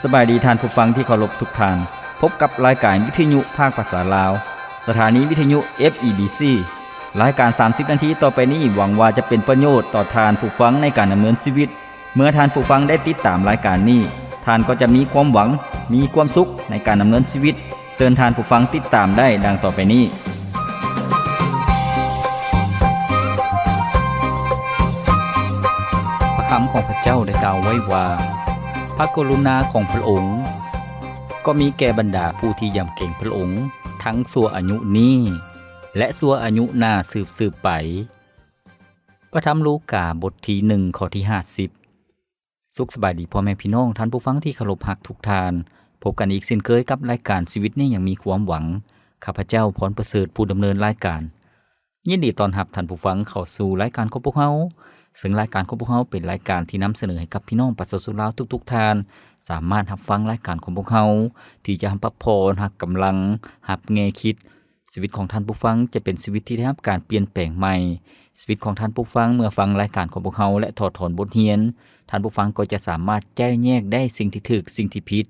ສະບາຍດີທ່ານຜູ້ຟັງທີ່ເຄົາລົບທຸກທ່ານ. ພົບກັບລາຍການວິທະຍຸພາກພາສາລາວ, ສະຖານີວິທະຍຸ ເອັຟ ອີ ບີ ຊີ. ລາຍການສາມສິບນາທີຕໍ່ໄປນີ້ ຫວັງວ່າຈະເປັນປະໂຫຍດຕໍ່ທ່ານຜູ້ຟັງໃນການດຳເນີນຊີວິດ. ເມື່ອທ່ານຜູ້ຟັງໄດ້ຕິດຕາມລາຍການນີ້, ທ່ານກໍຈະມີຄວາມຫວັງ, ມີຄວາມສຸກໃນການດຳເນີນຊີວິດ. ເຊີນທ່ານຜູ້ຟັງຕິດຕາມໄດ້ດັ່ງຕໍ່ໄປນີ້. ພະຄຳຂອງພະເຈົ້າໄດ້ກ່າວໄວ້ວ່າ, ພະກະລຸນາຂອງພະອົງກໍມີແກ່ບັນດາຜູ້ທີ່ຢຳເກງພະອົງ ທັງຊົ່ວອາຍຸນີ້ ແລະ ຊົ່ວອາຍຸໜ້າສືບໆໄປ. ພະທຳລູກາ ບົດທີໜຶ່ງ ຂໍ້ທີຫ້າສິບ. ສຸກສະບາຍດີພໍ່ແມ່ພີ່ນ້ອງ, ທ່ານຜູ້ຟັງທີ່ເຄົາລົບຮັກທຸກທ່ານ. ພົບກັນອີກເຊັ່ນເຄີຍກັບລາຍການຊີວິດນີ້ຍັງມີຄວາມຫວັງ. ຂ້າພະເຈົ້າ ພອນປະເສີດ ຜູ້ດຳເນີນລາຍການ ຍິນດີຕ້ອນຮັບທ່ານຜູ້ຟັງເຂົ້າສູ່ລາຍການຂອງພວກເຮົາ, ເຊິ່ງລາຍການຂອງພວກເຮົາເປັນລາຍການທີ່ນຳສະເໜີໃຫ້ກັບພີ່ນ້ອງປະຊາຊົນລາວທຸກໆທ່ານ ສາມາດຮັບຟັງລາຍການຂອງພວກເຮົາ ທີ່ຈະຮັບພອນ, ຮັບກຳລັງ, ຮັບແງ່ຄິດ, ຊີວິດຂອງທ່ານຜູ້ຟັງຈະເປັນຊີວິດທີ່ໄດ້ຮັບການປ່ຽນແປງໃໝ່. ຊີວິດຂອງທ່ານຜູ້ຟັງເມື່ອຟັງລາຍການຂອງພວກເຮົາ ແລະ ຖອດຖອນບົດຮຽນ, ທ່ານຜູ້ຟັງກໍຈະສາມາດຈຳແນກໄດ້ສິ່ງທີ່ຖືກ, ສິ່ງທີ່ຜິດ.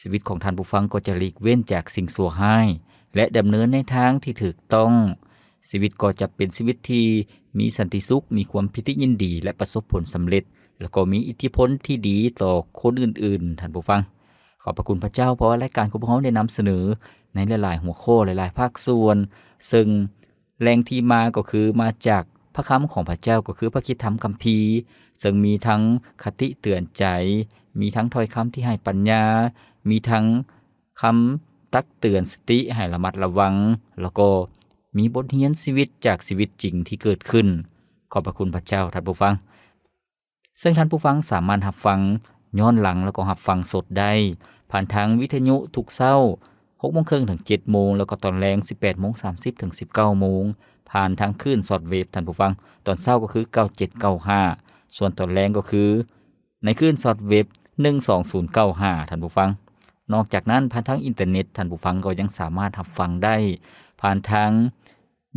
ຊີວິດຂອງທ່ານຜູ້ຟັງກໍຈະຫຼີກເວັ້ນຈາກສິ່ງຊົ່ວຮ້າຍ ແລະ ດຳເນີນໃນທາງທີ່ຖືກຕ້ອງ. ຊີວິດກໍຈະເປັນຊີວິດທີ່ມີສັນຕິສຸກ, ມີຄວາມປີຕິຍິນດີ ແລະ ປະສົບຜົນສຳເລັດ, ແລ້ວກໍມີອິດທິພົນທີ່ດີຕໍ່ຄົນອື່ນໆ, ທ່ານຜູ້ຟັງ. ຂອບພະຄຸນພະເຈົ້າ ເພາະວ່າລາຍການຂອງພວກເຮົາໄດ້ນຳສະເໜີໃນຫຼາຍໆຫົວຂໍ້, ຫຼາຍໆພາກສ່ວນ, ເຊິ່ງແຫຼ່ງທີ່ມາກໍຄືມາຈາກພະຄຳຂອງພະເຈົ້າ, ກໍຄືພະຄຣິສຕະທຳຄຳພີ, ເຊິ່ງມີທັງຄະຕິເຕືອນໃຈ, ມີທັງຖ້ອຍຄຳທີ່ໃຫ້ປັນຍາ, ມີທັງຄຳຕັກເຕືອນສະຕິໃຫ້ລະມັດລະວັງ, ແລ້ວກໍມີບົດຮຽນຊີວິດຈາກຊີວິດຈິງທີ່ເກີດຂຶ້ນ. ຂອບພະຄຸນພະເຈົ້າ, ທ່ານຜູ້ຟັງ. ເຊິ່ງທ່ານຜູ້ຟັງສາມາດຮັບຟັງຍ້ອນຫຼັງ ແລ້ວກໍຮັບຟັງສົດໄດ້ ຜ່ານທາງວິທະຍຸທຸກເຊົ້າ ຫົກໂມງເຄິ່ງເຖິງເຈັດໂມງ, ແລ້ວກໍຕອນແລງ ສິບແປດໂມງສາມສິບເຖິງສິບເກົ້າໂມງ, ຜ່ານທາງຄື້ນຊອດເວບ, ທ່ານຜູ້ຟັງ, ຕອນເຊົ້າກໍຄື ເກົ້າເຈັດເກົ້າຫ້າ, ສ່ວນຕອນແລງກໍຄື ໃນຄື້ນຊອດເວບ ໜຶ່ງສອງສູນເກົ້າຫ້າ ທ່ານຜູ້ຟັງ. ນອກຈາກນັ້ນ, ຜ່ານທາງອິນເຕີເນັດ, ທ່ານຜູ້ຟັງກໍຍັງສາມາດຮັບຟັງໄດ້ ຜ່ານທາງ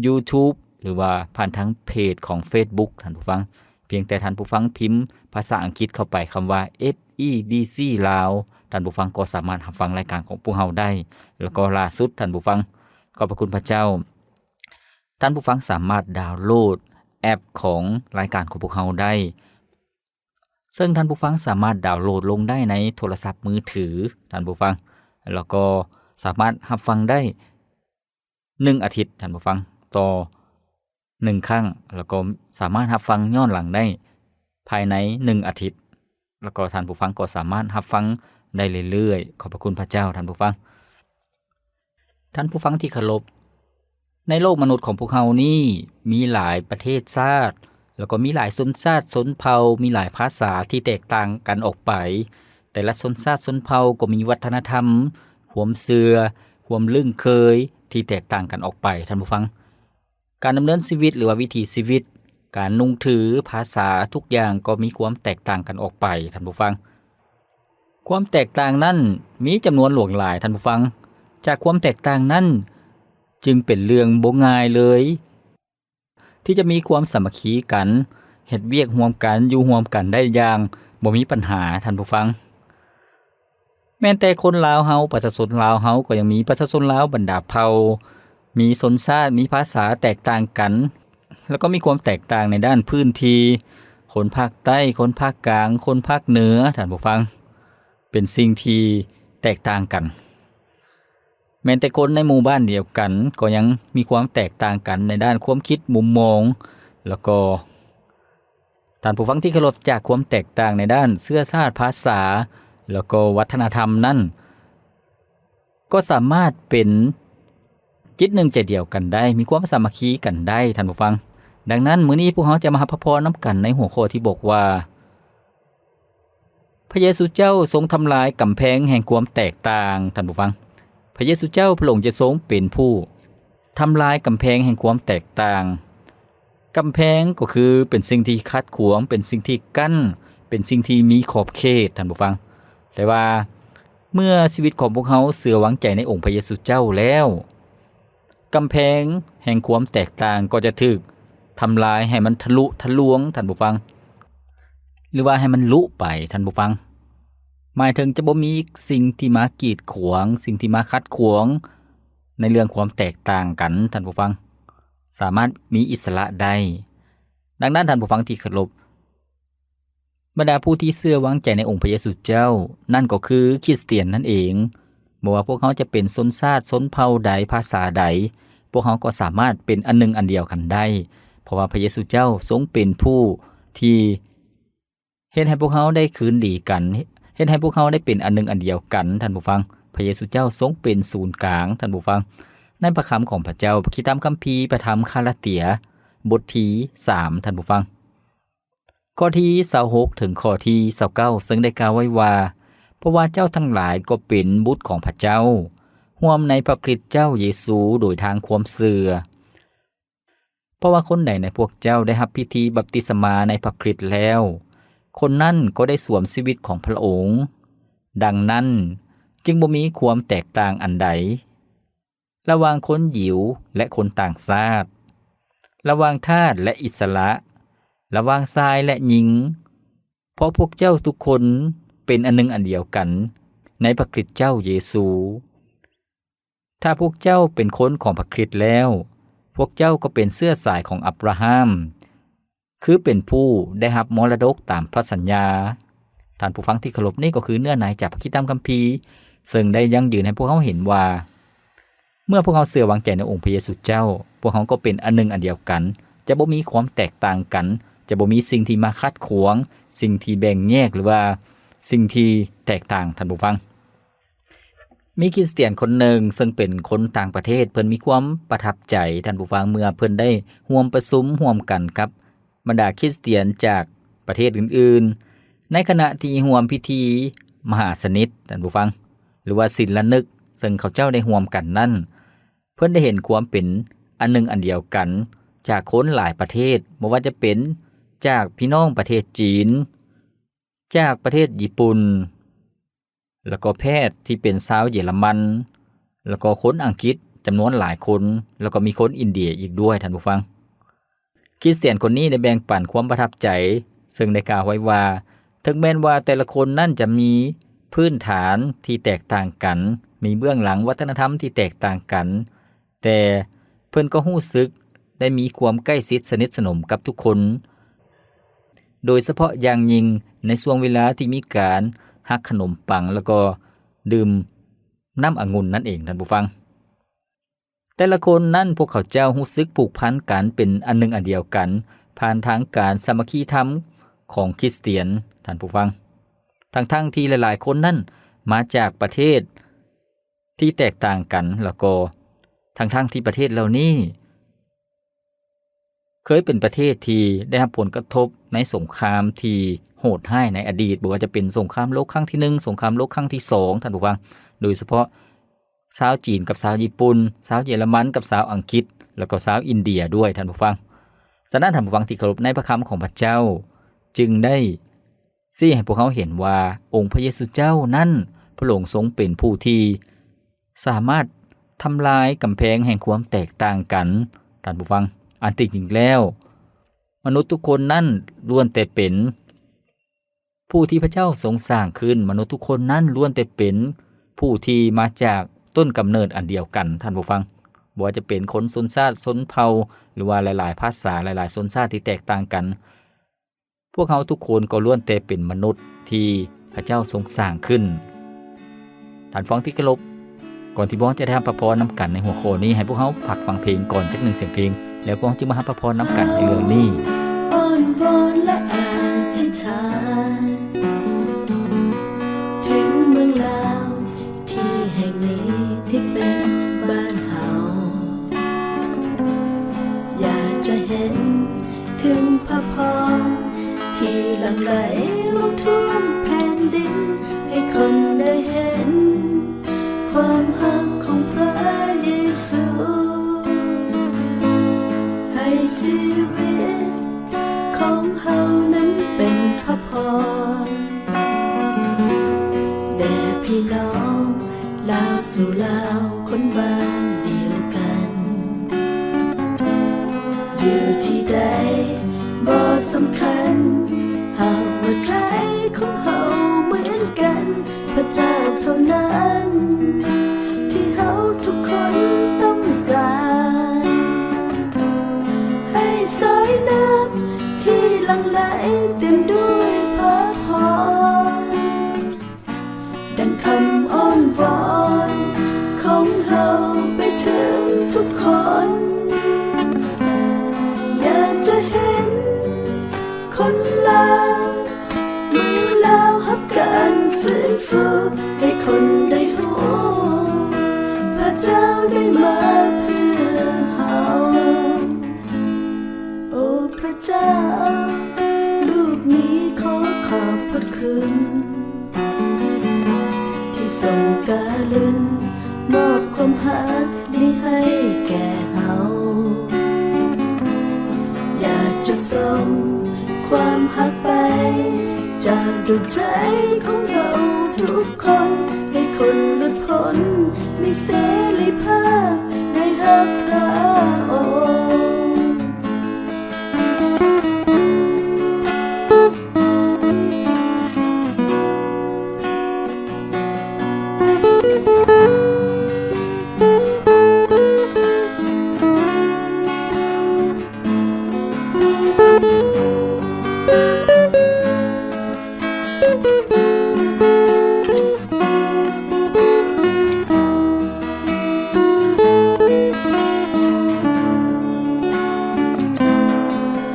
YouTube ຫຼືວ່າຜ່ານທາງເພຈຂອງ Facebook ທ່ານຜູ້ຟັງ. ພຽງແຕ່ທ່ານຜູ້ຟັງພິມພາສາອັງກິດເຂົ້າໄປ ຄຳວ່າ ເອັຟ ອີ ບີ ຊີ ລາວ, ທ່ານຜູ້ຟັງກໍສາມາດຮັບຟັງລາຍການຂອງພວກເຮົາໄດ້. ແລ້ວກໍລ່າສຸດ, ທ່ານຜູ້ຟັງ, ຂອບພະຄຸນພະເຈົ້າ, ທ່ານຜູ້ຟັງສາມາດດາວໂຫຼດແອັບຂອງລາຍການຂອງພວກເຮົາໄດ້. ເຊິ່ງທ່ານຜູ້ຟັງສາມາດດາວໂຫຼດລົງໄດ້ໃນໂທລະສັບມືຖື, ທ່ານຜູ້ຟັງ, ແລ້ວກໍສາມາດຮັບຟັງໄດ້ໜຶ່ງອາທິດ, ທ່ານຜູ້ຟັງ, ຕໍ່ໜຶ່ງຄັ້ງ, ແລ້ວກໍສາມາດຮັບຟັງຍ້ອນຫຼັງໄດ້ພາຍໃນໜຶ່ງອາທິດ, ແລ້ວກໍທ່ານຜູ້ຟັງກໍສາມາດຮັບຟັງໄດ້ເລື້ອຍໆ. ຂອບພະຄຸນພະເຈົ້າ, ທ່ານຜູ້ຟັງ. ທ່ານຜູ້ຟັງທີ່ເຄົາລົບ, ໃນໂລກມະນຸດຂອງພວກເຮົານີ້ ມີຫຼາຍປະເທດຊາດ ແລ້ວກໍມີຫຼາຍຊົນຊາດຊົນເຜົ່າ, ມີຫຼາຍພາສາທີ່ແຕກຕ່າງກັນອອກໄປ. ແຕ່ລະຊົນຊາດຊົນເຜົ່າກໍມີວັດທະນະທຳ, ຄວາມເຊື່ອ, ຄວາມລຶ້ງເຄີຍທີ່ແຕກຕ່າງກັນອອກໄປ, ທ່ານຜູ້ຟັງ. ການດຳເນີນຊີວິດ ຫຼືວ່າວິຖີຊີວິດ, ການນຸ່ງຖື, ພາສາ, ທຸກຢ່າງກໍມີຄວາມແຕກຕ່າງກັນອອກໄປ, ທ່ານຜູ້ຟັງ. ຄວາມແຕກຕ່າງນັ້ນມີຈຳນວນຫຼວງຫຼາຍ, ທ່ານຜູ້ຟັງ. ຈາກຄວາມແຕກຕ່າງນັ້ນຈຶ່ງເປັນເລື່ອງບໍ່ງ່າຍເລີຍ ທີ່ຈະມີຄວາມສາມັກຄີກັນ, ເຮັດວຽກຮ່ວມກັນ, ຢູ່ຮ່ວມກັນໄດ້ຢ່າງບໍ່ມີບັນຫາ, ທ່ານຜູ້ຟັງ. ແມ່ນແຕ່ຄົນລາວເຮົາ, ປະຊາຊົນລາວເຮົາກໍຍັງມີປະຊາຊົນລາວບັນດາເຜົ່າ, ມີຊົນຊາດ, ມີພາສາແຕກຕ່າງກັນ, ແລ້ວກໍມີຄວາມແຕກຕ່າງໃນດ້ານພື້ນທີ່, ຄົນພາກໃຕ້, ຄົນພາກກາງ, ຄົນພາກເໜືອ, ທ່ານຜູ້ຟັງ, ເປັນສິ່ງທີ່ແຕກຕ່າງກັນ. ແມ່ນແຕ່ຄົນໃນໝູ່ບ້ານດຽວກັນ ກໍຍັງມີຄວາມແຕກຕ່າງກັນໃນດ້ານຄວາມຄິດ, ມຸມມອງ, ແລ້ວກໍ ທ່ານຜູ້ຟັງທີ່ເຄົາລົບ, ຈາກຄວາມແຕກຕ່າງໃນດ້ານເຊື້ອຊາດ, ພາສາ ແລ້ວກໍວັດທະນະທຳນັ້ນ ກໍສາມາດເປັນຈິດໜຶ່ງໃຈດຽວກັນໄດ້, ມີຄວາມສາມັກຄີກັນໄດ້, ທ່ານຜູ້ຟັງ. ດັ່ງນັ້ນ, ມື້ນີ້ພວກເຮົາຈະມາຮັບພະພອນນຳກັນໃນຫົວຂໍ້ທີ່ບອກວ່າ ພະເຢຊູເຈົ້າຊົງທຳລາຍກຳແພງແຫ່ງຄວາມແຕກຕ່າງ, ທ່ານຜູ້ຟັງ. ພະເຢຊູເຈົ້າພະອົງຈະຊົງເປັນຜູ້ທຳລາຍກຳແພງແຫ່ງຄວາມແຕກຕ່າງ. ກຳແພງກໍຄືເປັນສິ່ງທີ່ຂັດຂວາງ, ເປັນສິ່ງທີ່ກັ້ນ, ເປັນສິ່ງທີ່ມີຂອບເຂດ, ທ່ານຜູ້ຟັງ. ແຕ່ວ່າເມື່ອຊີວິດຂອງພວກເຮົາເຊື່ອວາງໃຈໃນອົງພະເຢຊູເຈົ້າແລ້ວ, ກຳແພງແຫ່ງຄວາມແຕກຕ່າງກໍຈະຖືກທຳລາຍໃຫ້ມັນທະລຸທະລວງ, ທ່ານຜູ້ຟັງ, ຫຼືວ່າໃຫ້ມັນລຸໄປ, ທ່ານຜູ້ຟັງ. ໝາຍເຖິງຈະບໍ່ມີສິ່ງທີ່ມາກີດຂວາງ, ສິ່ງທີ່ມາຂັດຂວາງໃນເລື່ອງຄວາມແຕກຕ່າງກັນ, ທ່ານຜູ້ຟັງ, ສາມາດມີອິດສະຫຼະໄດ້. ດັ່ງນັ້ນ, ທ່ານຜູ້ຟັງທີ່ເຄົາລົບ, ບັນດາຜູ້ທີ່ເຊື່ອວາງໃຈໃນອົງພະເຢຊູເຈົ້າ, ນັ້ນກໍຄືຄຣິສຕຽນນັ້ນເອງ. ບໍ່ວ່າພວກເຮົາຈະເປັນຊົນຊາດ, ຊົນເຜົ່າໃດ, ພາສາໃດ, ພວກເຮົາກໍສາມາດເປັນອັນໜຶ່ງອັນດຽວກັນໄດ້, ເພາະວ່າພະເຢຊູເຈົ້າຊົງເປັນຜູ້ທີ່ເຮັດໃຫ້ພວກເຮົາໄດ້ຄືນດີກັນ, ເຮັດໃຫ້ພວກເຮົາໄດ້ເປັນອັນໜຶ່ງອັນດຽວກັນ, ທ່ານຜູ້ຟັງ. ພະເຢຊູເຈົ້າຊົງເປັນສູນກາງ, ທ່ານຜູ້ຟັງ. ໃນພະຄຳຂອງພະເຈົ້າ, ພະຄຣິດຕຳຄຳພີ, ພະທຳກາລາເຕຍ, ບົດທີສາມ, ທ່ານຜູ້ຟັງ. ຂໍ້ທີຊາວຫົກເຖິງຂໍ້ທີຊາວເກົ້າ ເຊິ່ງໄດ້ກ່າວໄວ້ວ່າ, ເພາະວ່າເຈົ້າທັງຫຼາຍກໍເປັນບຸດຂອງພະເຈົ້າ, ຮ່ວມໃນພະຄຣິດເຈົ້າເຢຊູໂດຍທາງຄວາມເຊື່ອ. ເພາະວ່າຄົນໃດໃນພວກເຈົ້າໄດ້ຮັບພິທີບັບຕິສະມາໃນພະຄຣິດແລ້ວ, ຄົນນັ້ນກໍໄດ້ສວມຊີວິດຂອງພະອົງ. ດັ່ງນັ້ນ, ຈຶ່ງບໍ່ມີຄວາມແຕກຕ່າງອັນໃດ ລະຫວ່າງຄົນຢິວ ແລະ ຄົນຕ່າງຊາດ, ລະຫວ່າງທາດ ແລະ ອິດສະລະ, ລະຫວ່າງຊາຍ ແລະ ຍິງ, ເພາະພວກເຈົ້າທຸກຄົນເປັນອັນໜຶ່ງອັນດຽວກັນໃນພະຄຣິດເຈົ້າເຢຊູ. ຖ້າພວກເຈົ້າເປັນຄົນຂອງພະຄຣິດແລ້ວ, ພວກເຈົ້າກໍເປັນເຊື້ອສາຍຂອງອັບຣາຮາມ, ຄືເປັນຜູ້ໄດ້ຮັບມໍລະດົກຕາມພະສັນຍາ. ທ່ານຜູ້ຟັງທີ່ເຄົາລົບ, ນີ້ກໍຄືເນື້ອໃນຈາກພະຄຣິດຕຳຄຳພີ, ເຊິ່ງໄດ້ຢັ້ງຢືນໃຫ້ພວກເຮົາເຫັນວ່າ, ເມື່ອພວກເຮົາເຊື່ອວາງໃຈໃນອົງພະເຢຊູເຈົ້າ, ພວກເຮົາກໍເປັນອັນໜຶ່ງອັນດຽວກັນ, ຈະບໍ່ມີຄວາມແຕກຕ່າງກັນ, ຈະບໍ່ມີສິ່ງທີ່ມາຂັດຂວາງ, ສິ່ງທີ່ແບ່ງແຍກ ຫຼືວ່າສິ່ງທີ່ແຕກຕ່າງ, ທ່ານຜູ້ຟັງ. ມີຄຣິສຕຽນຄົນໜຶ່ງເຊິ່ງເປັນຄົນຕ່າງປະເທດ, ເພິ່ນມີຄວາມປະທັບໃຈ, ທ່ານຜູ້ຟັງ, ເມື່ອເພິ່ນໄດ້ຮ່ວມປະຊຸມຮ່ວມກັນກັບບັນດາຄຣິສຕຽນຈາກປະເທດອື່ນໆ, ໃນຂະນະທີ່ຮ່ວມພິທີມະຫາສະນິດ, ທ່ານຜູ້ຟັງ, ຫຼືວ່າສິນລະນຶກ, ເຊິ່ງເຂົາເຈົ້າໄດ້ຮ່ວມກັນນັ້ນ, ເພິ່ນໄດ້ເຫັນຄວາມເປັນອັນໜຶ່ງອັນດຽວກັນຈາກຄົນຫຼາຍປະເທດ, ບໍ່ວ່າຈະເປັນຈາກພີ່ນ້ອງປະເທດຈີນ, ຈາກປະເທດຍີ່ປຸ່ນ, ແລ້ວກໍແພດທີ່ເປັນຊາວເຢຍລະມັນ, ແລ້ວກໍຄົນອັງກິດຈຳນວນຫຼາຍຄົນ, ແລ້ວກໍມີຄົນອິນເດຍອີກດ້ວຍ, ທ່ານຜູ້ຟັງ. ຄຣິສຕຽນຄົນນີ້ໄດ້ແບ່ງປັນຄວາມປະທັບໃຈ, ເຊິ່ງໄດ້ກ່າວໄວ້ວ່າ, ເຖິງແມ່ນວ່າແຕ່ລະຄົນນັ້ນຈະມີພື້ນຖານທີ່ແຕກຕ່າງກັນ, ມີເບື້ອງຫຼັງວັດທະນະທຳທີ່ແຕກຕ່າງກັນ, ແຕ່ເພິ່ນກໍຮູ້ສຶກໄດ້ມີຄວາມໃກ້ຊິດສະໜິດສະໜົມກັບທຸກຄົນ, ໂດຍສະເພາະຢ່າງຍິ່ງໃນຊ່ວງເວລາທີ່ມີການຫັກຂະໜົມປັງ ແລ້ວກໍດື່ມນ້ຳອະງຸ່ນນັ້ນເອງ, ທ່ານຜູ້ຟັງ. ແຕ່ລະຄົນນັ້ນ, ພວກເຂົາເຈົ້າຮູ້ສຶກຜູກພັນກັນເປັນອັນໜຶ່ງອັນດຽວກັນ ຜ່ານທາງການສາມັກຄີທຳຂອງຄຣິສຕຽນ, ທ່ານຜູ້ຟັງ. ທັງໆທີ່ຫຼາຍໆຄົນນັ້ນມາຈາກປະເທດ ທີ່ແຕກຕ່າງກັນ, ແລ້ວກໍທັງໆທີ່ປະເທດເຫຼົ່ານີ້ເຄີຍເປັນປະເທດທີ່ໄດ້ຮັບຜົນກະທົບໃນສົງຄາມທີ່ໂຫດຮ້າຍໃນອະດີດ, ບໍ່ວ່າຈະເປັນສົງຄາມໂລກຄັ້ງທີໜຶ່ງ, ສົງຄາມໂລກຄັ້ງທີສອງ, ທ່ານຜູ້ຟັງ, ໂດຍສະເພາະຊາວຈີນກັບຊາວຍີ່ປຸ່ນ, ຊາວເຢຍລະມັນກັບຊາວອັງກິດ, ແລ້ວກໍຊາວອິນເດຍດ້ວຍ, ທ່ານຜູ້ຟັງ. ສະນັ້ນ, ທ່ານຜູ້ຟັງທີ່ເຄົາລົບ, ໃນພະຄຳຂອງພະເຈົ້າຈຶ່ງໄດ້ ຊີ້ໃຫ້ພວກເຮົາເຫັນວ່າອົງພະເຢຊູເຈົ້ານັ້ນ, ພະອົງຊົງເປັນຜູ້ທີ່ສາມາດທຳລາຍກຳແພງແຫ່ງຄວາມແຕກຕ່າງກັນ, ທ່ານຜູ້ຟັງ. ອັນທີ່ຈິງແລ້ວ, ມະນຸດທຸກຄົນນັ້ນລ້ວນແຕ່ເປັນຜູ້ທີ່ພະເຈົ້າຊົງສ້າງຂຶ້ນ, ມະນຸດທຸກຄົນນັ້ນລ້ວນແຕ່ເປັນຜູ້ທີ່ມາຈາກຕົ້ນກຳເນີດອັນດຽວກັນ, ທ່ານຜູ້ຟັງ. ບໍ່ວ່າຈະເປັນຄົນຊົນຊາດ, ຊົນເຜົ່າ, ຫຼືວ່າຫຼາຍໆພາສາ, ຫຼາຍໆຊົນຊາດທີ່ແຕກຕ່າງກັນ. ພວກເຮົາທຸກຄົນກໍລ້ວນແຕ່ເປັນມະນຸດທີ່ພະເຈົ້າຊົງສ້າງຂຶ້ນ. ທ່ານຟັງທີ່ເຄົາລົບ, ກ່ອນທີ່ພວກເຮົາຈະໄດ້ຮັບພະພອນນຳກັນໃນຫົວຂໍ້ນີ້, ໃຫ້ພວກເຮົາພັກຟັງເພງກ່ອນຈັກໜຶ່ງສຽງເພງ, ແລ້ວພວກເຮົາຈຶ່ງມາຮັບພະພອນນຳກັນໃນເລື່ອງນີ້. ອ້ອນວອນ ແລະ ອະທິຖານ ເຖິງເມືອງລາວ ທີ່ແຫ່ງນີ້ທີ່ເປັນບ້ານເຮົາ ຢາກຈະເຫັນເຖິງພະພອນທີ່ຫຼັ່ງໄຫຼລົງທົ່ວມແຜ່ນດິນ ໃຫ້ຄົນໄດ້ເຫັນຄວາມຮັກຂອງພະເຢຊູ ໃຫ້ຊີວິດຂອງເຮົານັ້ນເປັນພະພອນ ແດ່ພີ່ນ້ອງລາວສູ່ລາວ ຄົນບ້ານດຽວກັນ ຢູ່ທີ່ໃດບໍ່ສຳຄັນ ຫາກວ່າໃຈຂອງເຮົາເໝືອນກັນ ນັ້ນທີ່ເຮົາທຸກຄົນຕ້ອງການ ໃຫ້ສາຍນ້ຳທີ່ຫຼັ່ງໄຫຼເຕັມດ້ວຍພະພອນ ດັ່ງຄຳອ້ອນວອນຂອງເຮົາໄປເຖິງທຸກຄົນ ຢາກຈະເຫັນຄົນລາວ ເມືອງລາວຮັບການຟື້ນຟູ ໃຫ້ຄົນໄດ້ຮູ້ ພະເຈົ້າໄດ້ມາເພື່ອເຮົາ. ໂອພະເຈົ້າ ລູກນີ້ຂໍຂອບພະຄຸນ ທີ່ຊົງກະລຸນມອບຄວາມຮັກນີ້ໃຫ້ແກ່ເຮົາ. ຢາກຈະສົ່ງຄວາມຮັກໄປ ຈາກດວງໃຈຂອງເຮົາທຸກຄົນ ໃຫ້ຄົນຫຼຸດພົ້ນ ມີເສລີພາບ ໄດ້ຮັບພະອົງ.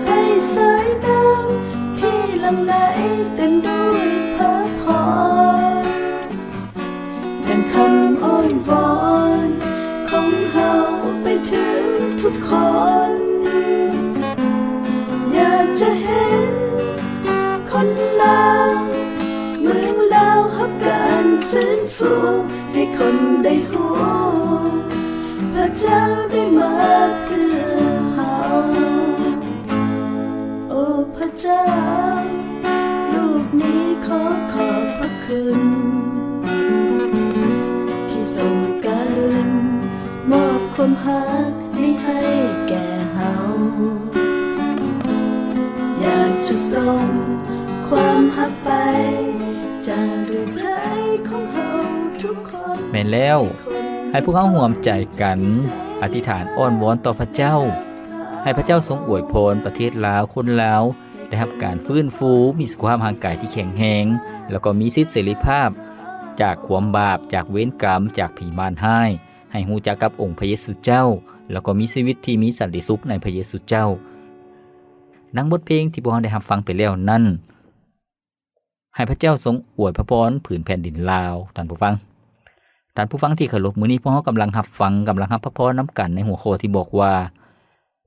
ໃຫ້ສາຍນ້ຳທີ່ຫຼັ່ງໄຫຼເຕັມດ້ວຍພະພອນ ດັ່ງຄຳອ້ອນວອນຂອງເຮົາໄປເຖິງທຸກຄົນ ຢາກຈະເຫັນຄົນລາວ ເມືອງລາວຮັບການຟື້ນຟູ ໃຫ້ຄົນໄດ້ຮູ້ ພະເຈົ້າໄດ້ມາເພື່ອເຮົາ. ໂອພະເຈົ້າ ລູກນີ້ຂໍຂອບພະຄຸນ ທີ່ຊົງກະລຸນມອບຄວາມຮັກນີ້ໃຫ້ແກ່ເຮົາ. ຢາກຈະສົ່ງຄວາມຮັກໄປ ຈາກດວງໃຈຂອງເຮົາທຸກຄົນ. ແມ່ນແລ້ວ, ໃຫ້ພວກເຮົາຮ່ວມໃຈກັນອະທິຖານອ້ອນວອນຕໍ່ພະເຈົ້າ ໃຫ້ພະເຈົ້າຊົງອວຍພອນປະເທດລາວ, ຄົນລາວໄດ້ຮັບການຟື້ນຟູ, ມີສຸຂະພາບຮ່າງກາຍທີ່ແຂງແຮງ ແລ້ວກໍມີສິດເສລີພາບຈາກຄວາມບາບ, ຈາກເວນກຳ, ຈາກຜີມານຮ້າຍ, ໃຫ້ຮູ້ຈັກກັບອົງພະເຢຊູເຈົ້າ ແລ້ວກໍມີຊີວິດທີ່ມີສັນຕິສຸກໃນພະເຢຊູເຈົ້າ. ດັ່ງບົດເພງທີ່ພວກເຮົາໄດ້ຮັບຟັງໄປແລ້ວນັ້ນ, ໃຫ້ພະເຈົ້າຊົງອວຍພະພອນຜືນແຜ່ນດິນລາວ. ທ່ານຜູ້ຟັງ, ທ່ານຜູ້ຟັງທີ່ເຄົາລົບ, ມື້ນີ້ພວກເຮົາກຳລັງຮັບຟັງ, ກຳລັງຮັບພະພອນນຳກັນໃນຫົວຂໍ້ທີ່ບອກວ່າ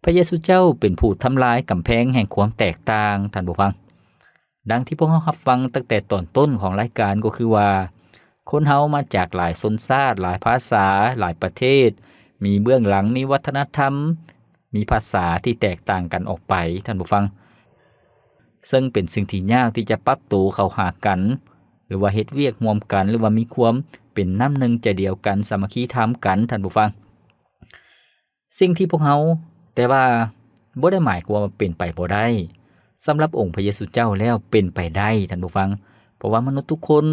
ພະເຢຊູເຈົ້າເປັນຜູ້ທຳລາຍກຳແພງແຫ່ງຄວາມແຕກຕ່າງ. ທ່ານຜູ້ຟັງ, ດັ່ງທີ່ພວກເຮົາຮັບຟັງຕັ້ງແຕ່ຕອນຕົ້ນຂອງລາຍການກໍຄືວ່າ ຄົນເຮົາມາຈາກຫຼາຍຊົນຊາດ, ຫຼາຍພາສາ, ຫຼາຍປະເທດ, ມີເບື້ອງຫຼັງ, ມີວັດທະນະທຳ, ມີພາສາທີ່ແຕກຕ່າງກັນອອກໄປ, ທ່ານຜູ້ຟັງ. ເຊິ່ງເປັນສິ່ງທີ່ຍາກທີ່ຈະປັບໂຕເຂົ້າຫາກັນ ຫຼືວ່າເຮັດວຽກຮ່ວມກັນ ຫຼືວ່າມີຄວາມເປັນນ້ຳໜຶ່ງໃຈດຽວກັນ, ສາມັກຄີທຳກັນ, ທ່ານຜູ້ຟັງ. ສິ່ງທີ່ພວກເຮົາ, ແຕ່ວ່າບໍ່ໄດ້ໝາຍຄວາມວ່າເປັນໄປບໍ່ໄດ້. ສຳລັບອົງພະເຢຊູເຈົ້າແລ້ວເປັນໄປໄດ້, ທ່ານຜູ້ຟັງ. ເພາະວ່າມະນຸດທຸກຄົນ,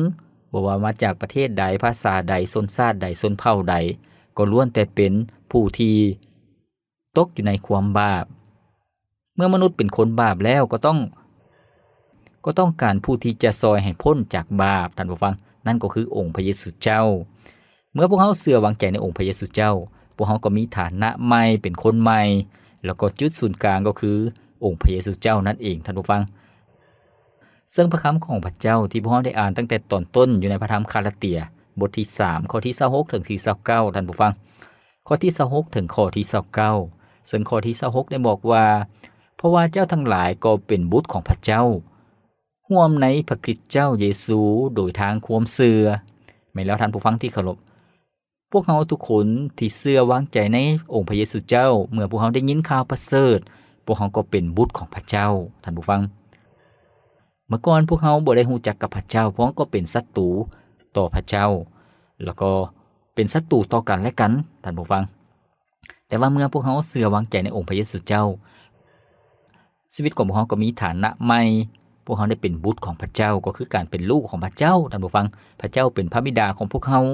ບໍ່ວ່າມາຈາກປະເທດໃດ, ພາສາໃດ, ຊົນຊາດໃດ, ຊົນເຜົ່າໃດ, ກໍລ້ວນແຕ່ເປັນຜູ້ທີ່ ຕົກຢູ່ໃນຄວາມບາບ. ເມື່ອມະນຸດເປັນຄົນບາບແລ້ວ ກໍຕ້ອງ, ກໍຕ້ອງການຜູ້ທີ່ຈະຊ່ອຍໃຫ້ພົ້ນຈາກບາບ, ທ່ານຜູ້ຟັງ, ນັ້ນກໍຄືອົງພະເຢຊູເຈົ້າ. ເມື່ອພວກເຮົາເຊື່ອວາງໃຈໃນອົງພະເຢຊູເຈົ້າ, ພວກເຮົາກໍມີຖານະໃໝ່, ເປັນຄົນໃໝ່, ແລ້ວກໍຈຸດສູນກາງກໍຄືອົງພະເຢຊູເຈົ້ານັ້ນເອງ, ທ່ານຜູ້ຟັງ. ເຊິ່ງພະຄຳຂອງພະເຈົ້າທີ່ພວກເຮົາໄດ້ອ່ານຕັ້ງແຕ່ຕອນຕົ້ນຢູ່ໃນພະທຳກາລາເຕຍ ບົດທີສາມ ຂໍ້ທີຊາວຫົກເຖິງທີຊາວເກົ້າ ທ່ານຜູ້ຟັງ, ຂໍ້ທີຊາວຫົກເຖິງຂໍ້ທີຊາວເກົ້າ ເຊິ່ງຂໍ້ທີຊາວຫົກໄດ້ບອກວ່າ ເພາະວ່າເຈົ້າທັງຫຼາຍກໍເປັນບຸດຂອງພະເຈົ້າ ຮ່ວມໃນພະຄຣິດເຈົ້າເຢຊູໂດຍທາງຄວາມເຊື່ອ. ແມ່ນແລ້ວ ທ່ານຜູ້ຟັງທີ່ເຄົາລົບ, ພວກເຮົາທຸກຄົນທີ່ເຊື່ອວາງໃຈໃນອົງພະເຢຊູເຈົ້າ, ເມື່ອພວກເຮົາໄດ້ຍິນຂ່າວປະເສີດ, ພວກເຮົາກໍເປັນບຸດຂອງພະເຈົ້າ, ທ່ານຜູ້ຟັງ. ເມື່ອກ່ອນພວກເຮົາບໍ່ໄດ້ຮູ້ຈັກກັບພະເຈົ້າ, ພວກເຮົາກໍເປັນສັດຕູຕໍ່ພະເຈົ້າ, ແລ້ວກໍເປັນສັດຕູຕໍ່ກັນແລະກັນ, ທ່ານຜູ້ຟັງ. ແຕ່ວ່າເມື່ອພວກເຮົາເຊື່ອວາງໃຈໃນອົງພະເຢຊູເຈົ້າ, ຊີວິດຂອງພວກເຮົາກໍມີຖານະໃໝ່, ພວກເຮົາໄດ້ເປັນບຸດຂອງພະເຈົ້າ ກໍຄືການເປັນລູກຂອງພະເຈົ້າ ທ່ານຜູ້ຟັງ. ພະເຈົ້າເປັນພະບິດາຂອງພວກເຮົາ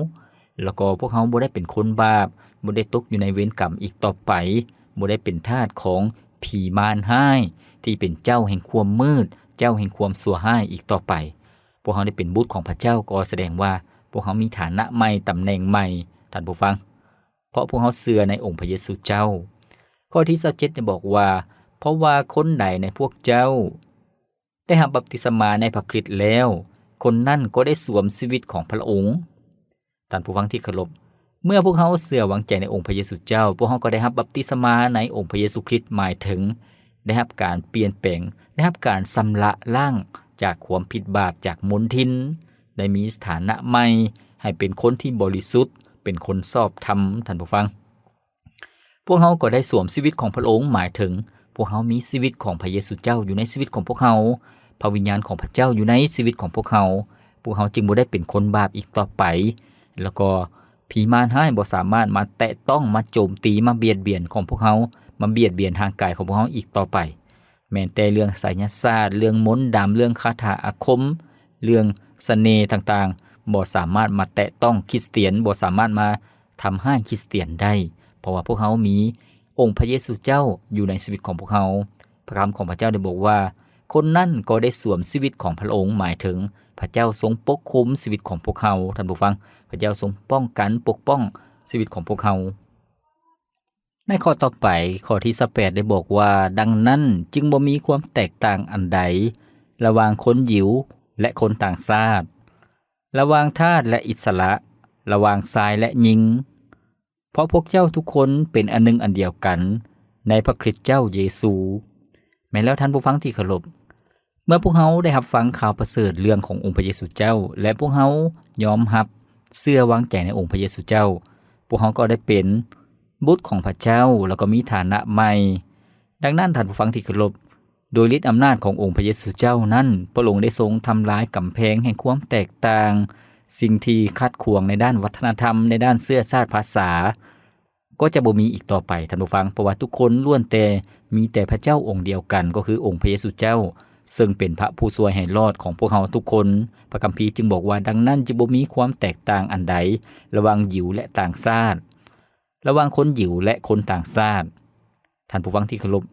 ແລ້ວກໍພວກເຮົາບໍ່ໄດ້ເປັນຄົນບາບ, ບໍ່ໄດ້ຕົກຢູ່ໃນເວນກຳອີກຕໍ່ໄປ, ບໍ່ໄດ້ເປັນທາດຂອງຜີມານຮ້າຍ ທີ່ເປັນເຈົ້າແຫ່ງຄວາມມືດ, ເຈົ້າແຫ່ງຄວາມຊົ່ວຮ້າຍອີກຕໍ່ໄປ. ພວກເຮົາໄດ້ເປັນບຸດຂອງພະເຈົ້າ ກໍສະແດງວ່າພວກເຮົາມີຖານະໃໝ່, ຕຳແໜ່ງໃໝ່, ທ່ານຜູ້ຟັງ, ເພາະພວກເຮົາເຊື່ອໃນອົງພະເຢຊູເຈົ້າ. ຂໍ້ທີຊາວເຈັດໄດ້ບອກວ່າ, ເພາະວ່າຄົນໃດໃນພວກເຈົ້າໄດ້ຮັບບັບຕິສະມາໃນພະຄຣິດແລ້ວ, ຄົນນັ້ນກໍໄດ້ສວມຊີວິດຂອງພະອົງ. ທ່ານຜູ້ຟັງທີ່ເຄົາລົບ, ເມື່ອພວກເຮົາເຊື່ອວາງໃຈໃນອົງພະເຢຊູເຈົ້າ, ພວກເຮົາກໍໄດ້ຮັບບັບຕິສະມາໃນອົງພະເຢຊູຄຣິດ, ໝາຍເຖິງໄດ້ຮັບການປ່ຽນແປງ, ໄດ້ຮັບການຊຳລະລ້າງຈາກຄວາມຜິດບາບ, ຈາກມົນທິນ, ໄດ້ມີສະຖານະໃໝ່, ໃຫ້ເປັນຄົນທີ່ບໍລິສຸດ, ເປັນຄົນຊອບທຳ, ທ່ານຜູ້ຟັງ. ພວກເຮົາກໍໄດ້ສວມຊີວິດຂອງພະອົງ, ໝາຍເຖິງພວກເຮົາມີຊີວິດຂອງພະເຢຊູເຈົ້າຢູ່ໃນຊີວິດຂອງພວກເຮົາ, ພະວິນຍານຂອງພະເຈົ້າຢູ່ໃນຊີວິດຂອງພວກເຮົາ, ພວກເຮົາຈຶ່ງບໍ່ໄດ້ເປັນຄົນບາບອີກຕໍ່ໄປ, ແລ້ວກໍຜີມານຮ້າຍບໍ່ສາມາດມາແຕະຕ້ອງ, ມາໂຈມຕີ, ມາບຽດບຽນຂອງພວກເຮົາ, ມາບຽດບຽນຮ່າງກາຍຂອງພວກເຮົາອີກຕໍ່ໄປ. ແມ່ນແຕ່ເລື່ອງໄສຍະສາດ, ເລື່ອງມົນດຳ, ເລື່ອງຄາຖາອາຄົມ, ເລື່ອງສະເໜ່ຕ່າງໆ ບໍ່ສາມາດມາແຕະຕ້ອງຄຣິສຕຽນ, ບໍ່ສາມາດມາທຳຮ້າຍຄຣິສຕຽນໄດ້, ເພາະວ່າພວກເຮົາມີອົງພະເຢຊູເຈົ້າຢູ່ໃນຊີວິດຂອງພວກເຮົາ. ພະຄຳຂອງພະເຈົ້າໄດ້ບອກວ່າ, ຄົນນັ້ນກໍໄດ້ສວມຊີວິດຂອງພະອົງ, ໝາຍເຖິງພະເຈົ້າຊົງປົກຄຸມຊີວິດຂອງພວກເຮົາ, ທ່ານຜູ້ຟັງ, ພະເຈົ້າຊົງປ້ອງກັນ, ປົກປ້ອງຊີວິດຂອງພວກເຮົາ. ໃນຂໍ້ຕໍ່ໄປ, ຂໍ້ທີຊາວແປດໄດ້ບອກວ່າ, ດັ່ງນັ້ນຈຶ່ງບໍ່ມີຄວາມແຕກຕ່າງອັນໃດລະຫວ່າງຄົນຢິວ ແລະ ຄົນຕ່າງຊາດ, ລະຫວ່າງທາດ ແລະ ອິດສະລະ, ລະຫວ່າງຊາຍ ແລະ ຍິງ, ເພາະພວກເຈົ້າທຸກຄົນເປັນອັນໜຶ່ງອັນດຽວກັນໃນພະຄຣິດເຈົ້າເຢຊູ. ແມ່ນແລ້ວທ່ານຜູ້ຟັງທີ່ເຄົາລົບ, ເມື່ອພວກເຮົາໄດ້ຮັບຟັງຂ່າວປະເສີດເລື່ອງຂອງອົງພະເຢຊູເຈົ້າ ແລະ ພວກເຮົາຍອມຮັບເຊື່ອວາງໃຈໃນອົງພະເຢຊູເຈົ້າ, ພວກເຮົາກໍໄດ້ເປັນບຸດຂອງພະເຈົ້າ ແລ້ວກໍມີຖານະໃໝ່. ດັ່ງນັ້ນທ່ານຜູ້ຟັງທີ່ເຄົາລົບ, ໂດຍລິດອຳນາດຂອງອົງພະເຢຊູເຈົ້ານັ້ນ, ພະອົງໄດ້ຊົງທຳລາຍກຳແພງແຫ່ງຄວາມແຕກຕ່າງ, ສິ່ງທີ່ຂັດຂວາງໃນດ້ານວັດທະນະທຳ, ໃນດ້ານເຊື້ອຊາດພາສາ, ກໍຈະບໍ່ມີອີກຕໍ່ໄປ, ທ່ານຜູ້ຟັງ, ເພາະວ່າທຸກຄົນລ້ວນແຕ່ມີແຕ່ພະເຈົ້າອົງດຽວກັນ, ກໍຄືອົງພະເຢຊູເຈົ້າ, ເຊິ່ງເປັນພະຜູ້ຊ່ວຍໃຫ້ລອດຂອງພວກເຮົາທຸກຄົນ. ພະຄຳພີຈຶ່ງບອກວ່າ, ດັ່ງນັ້ນຈຶ່ງບໍ່ມີຄວາມແຕກຕ່າງອັນໃດລະຫວ່າງຢິວ ແລະ ຕ່າງຊາດ, ລະຫວ່າງຄົນຢິວ ແລະ ຄົນຕ່າງຊາດ. ທ່ານຜູ້ຟັງທີ່ເຄົາລົບ,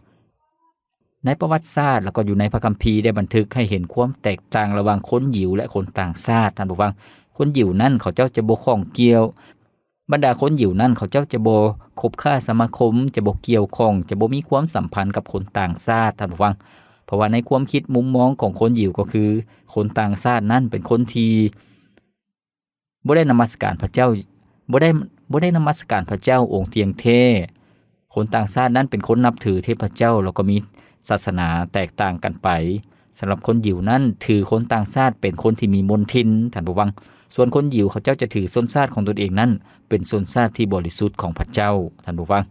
ໃນປະຫວັດສາດ ແລ້ວກໍຢູ່ໃນພະຄຳພີໄດ້ບັນທຶກໃຫ້ເຫັນຄວາມແຕກຕ່າງລະຫວ່າງຄົນຢິວ ແລະ ຄົນຕ່າງຊາດ, ທ່ານຜູ້ຟັງ. ຄົນຢິວນັ້ນເຂົາເຈົ້າຈະບໍ່ຂ້ອງກ່ຽວ ບັນດາຄົນຢິວນັ້ນ ເຂົາເຈົ້າຈະບໍ່ຄົບຄ້າສະມາຄົມ, ຈະບໍ່ກ່ຽວຂ້ອງ, ຈະບໍ່ມີຄວາມສຳພັນກັບຄົນຕ່າງຊາດ, ທ່ານຜູ້ຟັງ. ເພາະວ່າໃນຄວາມຄິດມຸມມອງຂອງຄົນຢິວກໍຄື ຄົນຕ່າງຊາດນັ້ນເປັນຄົນທີ່ບໍ່ໄດ້ນະມັດສະການພະເຈົ້າ, ບໍ່ໄດ້, ບໍ່ໄດ້ນະມັດສະການພະເຈົ້າອົງທ່ຽງແທ້. ຄົນຕ່າງຊາດນັ້ນເປັນຄົນນັບຖືເທບພະເຈົ້າ ແລ້ວກໍມີສາສະໜາແຕກຕ່າງກັນໄປ. ສຳລັບຄົນຢິວນັ້ນ ຖືຄົນຕ່າງຊາດເປັນຄົນທີ່ມີມົນທິນ, ທ່ານຜູ້ຟັງ. ສ່ວນຄົນຢິວເຂົາເຈົ້າຈະຖືຊົນຊາດຂອງຕົນເອງນັ້ນເປັນຊົນຊາດທີ່ບໍລິສຸດຂອງພະເຈົ້າ, ທ່ານຜູ້ຟັງ.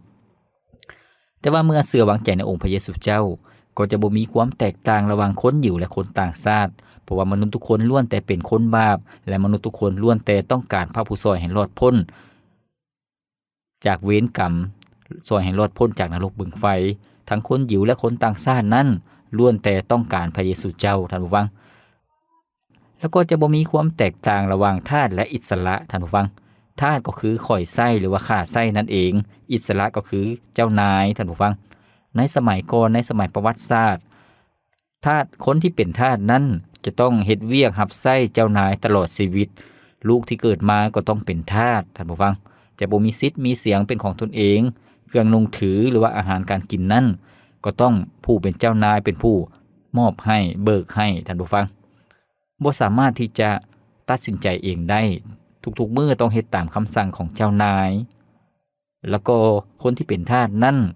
ແຕ່ວ່າເມື່ອເຊື່ອວາງໃຈໃນອົງພະເຢຊູເຈົ້າ, ກໍຈະບໍ່ມີຄວາມແຕກຕ່າງລະຫວ່າງຄົນຢິວ ແລະ ຄົນຕ່າງຊາດ, ເພາະວ່າມະນຸດທຸກຄົນລ້ວນແຕ່ເປັນຄົນບາບ, ແລະ ມະນຸດທຸກຄົນລ້ວນແຕ່ຕ້ອງການພະຜູ້ຊ່ອຍໃຫ້ລອດພົ້ນ ຈາກເວນກຳ, ຊ່ອຍໃຫ້ລອດພົ້ນຈາກນະລົກບຶງໄຟ. ທັງຄົນຢິວ ແລະ ຄົນຕ່າງຊາດນັ້ນ ລ້ວນແຕ່ຕ້ອງການພະເຢຊູເຈົ້າ, ທ່ານຜູ້ຟັງ. ແລ້ວກໍຈະບໍ່ມີຄວາມແຕກຕ່າງລະຫວ່າງທາດ ແລະ ອິດສະລະ, ທ່ານຜູ້ຟັງ. ທາດກໍຄືຂ້ອຍໃຊ້ ຫຼືວ່າຂ້າໃຊ້ນັ້ນເອງ, ອິດສະລະກໍຄືເຈົ້ານາຍ, ທ່ານຜູ້ຟັງ. ໃນສະໄໝກ່ອນ, ໃນສະໄໝປະຫວັດສາດ, ທາດ, ຄົນທີ່ເປັນທາດນັ້ນຈະຕ້ອງເຮັດວຽກຮັບໃຊ້ເຈົ້ານາຍຕະຫຼອດຊີວິດ. ລູກທີ່ເກີດມາກໍຕ້ອງເປັນທາດ, ທ່ານຜູ້ຟັງ. ຈະບໍ່ມີສິດມີສຽງເປັນຂອງຕົນເອງ, ເຄື່ອງນຸ່ງຖື ຫຼືວ່າອາຫານການກິນນັ້ນ ກໍຕ້ອງຜູ້ເປັນເຈົ້ານາຍເປັນຜູ້ມອບໃຫ້, ເບີກໃຫ້, ທ່ານຜູ້ຟັງ. ບໍ່ສາມາດທີ່ຈະຕັດສິນໃຈເອງໄດ້, ທຸກໆມື້ຕ້ອງເຮັດຕາມຄຳສັ່ງຂອງເຈົ້ານາຍ. ແລ້ວກໍຄົນທີ່ເປັນທາດນັ້ນ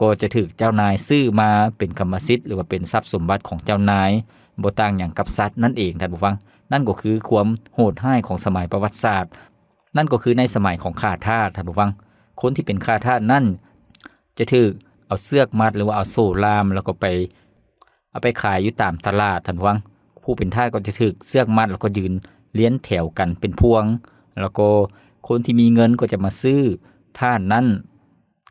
ກໍຈະຖືກເຈົ້ານາຍຊື້ມາເປັນກຳມະສິດ ຫຼືວ່າເປັນຊັບສົມບັດຂອງເຈົ້ານາຍ, ບໍ່ຕ່າງຫຍັງກັບສັດນັ້ນເອງ, ທ່ານຜູ້ຟັງ. ນັ້ນກໍຄືຄວາມໂຫດຮ້າຍຂອງສະໄໝປະຫວັດສາດ. ນັ້ນກໍຄືໃນສະໄໝຂອງຂ້າທາດ, ທ່ານຜູ້ຟັງ. ຄົນທີ່ເປັນຂ້າທາດນັ້ນ ຈະຖືກເອົາເຊືອກມັດ ຫຼືວ່າເອົາໂສ້ລ່າມ ແລ້ວກໍໄປ ເອົາໄປຂາຍຢູ່ຕາມຕະຫຼາດ, ທ່ານຜູ້ຟັງ. ຜູ້ເປັນທາດກໍຈະຖືກເຊືອກມັດ ແລ້ວກໍຢືນລຽນແຖວກັນເປັນພວງ, ແລ້ວກໍຄົນທີ່ມີເງິນກໍຈະມາຊື້ທາດນັ້ນ,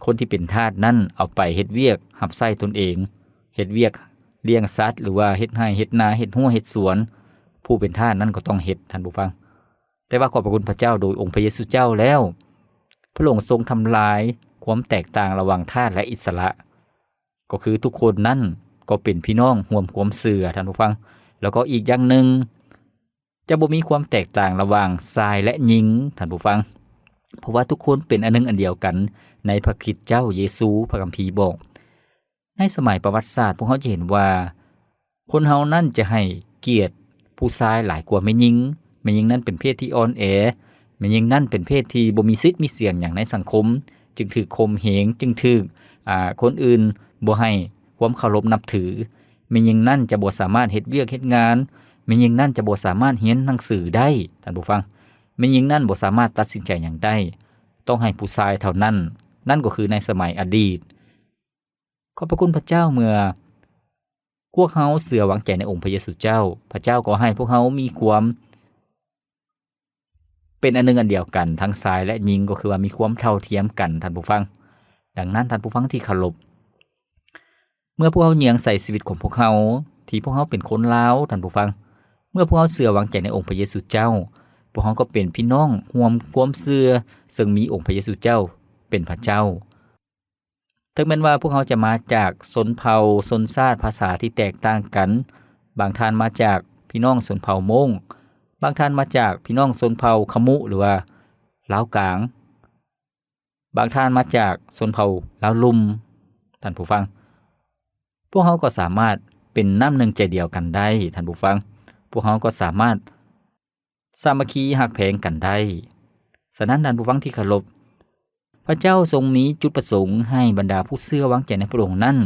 ຄົນທີ່ເປັນທາດນັ້ນເອົາໄປເຮັດວຽກຮັບໃຊ້ຕົນເອງ, ເຮັດວຽກ ລ້ຽງສັດ ຫຼືວ່າເຮັດໄຮ່ເຮັດນາ ເຮັດຮົ້ວເຮັດສວນ ຜູ້ເປັນທາດນັ້ນກໍຕ້ອງເຮັດ ທ່ານຜູ້ຟັງ. ແຕ່ວ່າຂອບພະຄຸນພະເຈົ້າ ໂດຍອົງພະເຢຊູເຈົ້າແລ້ວ ພະອົງຊົງທຳລາຍຄວາມແຕກຕ່າງລະຫວ່າງທາດ ແລະ ອິດສະຫຼະ ກໍຄືທຸກຄົນນັ້ນກໍເປັນພີ່ນ້ອງຮ່ວມຄວາມເຊື່ອ ທ່ານຜູ້ຟັງ. ແລ້ວກໍອີກຢ່າງໜຶ່ງ ຈະບໍ່ມີຄວາມແຕກຕ່າງລະຫວ່າງຊາຍ ແລະ ຍິງ ທ່ານຜູ້ຟັງ, ເພາະວ່າທຸກຄົນເປັນອັນໜຶ່ງອັນດຽວກັນໃນພະຄຣິດເຈົ້າເຢຊູ ພະຄຳພີບອກ. ໃນສະໄໝປະຫວັດສາດ ພວກເຮົາຈະເຫັນວ່າ ຄົນເຮົານັ້ນຈະໃຫ້ກຽດຜູ້ຊາຍຫຼາຍກວ່າແມ່ຍິງ. ແມ່ຍິງນັ້ນເປັນເພດທີ່ອ່ອນແອ, ແມ່ຍິງນັ້ນເປັນເພດທີ່ບໍ່ມີສິດມີສຽງຫຍັງໃນສັງຄົມ, ຈຶ່ງຖືກຂົ່ມເຫງ, ຈຶ່ງຖືກ ອາ ຄົນອື່ນບໍ່ໃຫ້ຄວາມເຄົາລົບນັບຖື. ແມ່ຍິງນັ້ນຈະບໍ່ສາມາດເຮັດວຽກເຮັດງານ, ແມ່ຍິງນັ້ນຈະບໍ່ສາມາດຮຽນໜັງສືໄດ້ ທ່ານຜູ້ຟັງ. ແມ່ຍິງນັ້ນບໍ່ສາມາດຕັດສິນໃຈຫຍັງໄດ້, ຕ້ອງໃຫ້ຜູ້ຊາຍເທົ່ານັ້ນ. ນັ້ນກໍຄືໃນສະໄໝອະດີດ. ຂອບພະຄຸນພະເຈົ້າ ເມື່ອພວກເຮົາເຊື່ອວາງໃຈໃນອົງພະເຢຊູເຈົ້າ, ພະເຈົ້າກໍໃຫ້ພວກເຮົາມີຄວາມ ເປັນອັນໜຶ່ງອັນດຽວກັນ ທັງຊາຍ ແລະ ຍິງ, ກໍຄືວ່າມີຄວາມເທົ່າທຽມກັນ ທ່ານຜູ້ຟັງ. ດັ່ງນັ້ນ ທ່ານຜູ້ຟັງທີ່ເຄົາລົບ, ເມື່ອພວກເຮົາຍຽງໃສ່ຊີວິດຂອງພວກເຮົາ ທີ່ພວກເຮົາເປັນຄົນລາວ ທ່ານຜູ້ຟັງ, ເມື່ອພວກເຮົາເຊື່ອວາງໃຈໃນອົງພະເຢຊູເຈົ້າ, ພວກເຮົາກໍເປັນພີ່ນ້ອງຮ່ວມຄວາມເຊື່ອ ເຊິ່ງມີອົງພະເຢຊູເຈົ້າເປັນພະເຈົ້າ. ເຖິງແມ່ນວ່າພວກເຮົາຈະມາຈາກຊົນເຜົ່າ, ຊົນຊາດ, ພາສາທີ່ແຕກຕ່າງກັນ, ບາງທ່ານມາຈາກພີ່ນ້ອງຊົນເຜົ່າມົ້ງ, ບາງທ່ານມາຈາກພີ່ນ້ອງຊົນເຜົ່າຂະມຸ ຫຼືວ່າລາວກາງ, ບາງທ່ານມາຈາກຊົນເຜົ່າລາວລຸ່ມ, ທ່ານຜູ້ຟັງ, ພວກເຮົາກໍສາມາດເປັນນ້ຳໜຶ່ງໃຈດຽວກັນໄດ້, ທ່ານຜູ້ຟັງ. ພວກເຮົາກໍສາມາດ ສາມັກຄີຮັກແພງກັນໄດ້. ສະນັ້ນ ທ່ານຜູ້ຟັງທີ່ເຄົາລົບ, ພະເຈົ້າຊົງມີຈຸດປະສົງໃຫ້ບັນດາຜູ້ເຊື່ອວາງໃຈໃນພະອົງນັ້ນ